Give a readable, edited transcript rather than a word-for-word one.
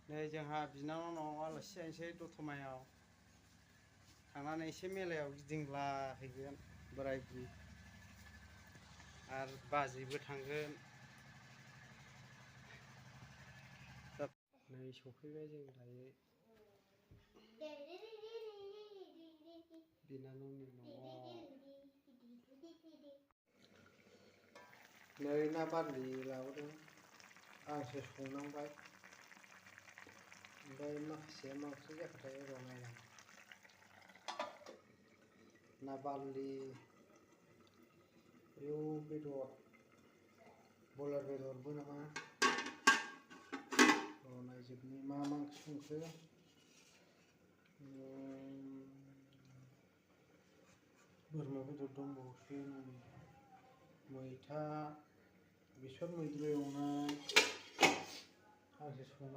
नै जोंहा बिनानावनाव आलासि जाहैनोसै दतमायाव थांनानै एसे मेलायाव गिदिंलाहैगोन बोराय बुरि आरो बाजैबो थांगोन। नै सफैबाय जों दायो बिनानावनि न'आव। नै ना बारलि लाबोदों आंसो संनांबाय। ओमफ्राय माखासेया मा ओंख्रि जाखोथाय र' नायनां। ना बारलि आयौ बेदर बयलार बेदरबो नामा र' नायजोबनि मा ओंख्रि संखो। बोरमा बेदर दंबावोसो मैथा बेसर मैद्रु एवनाय आंसो संनांबाय।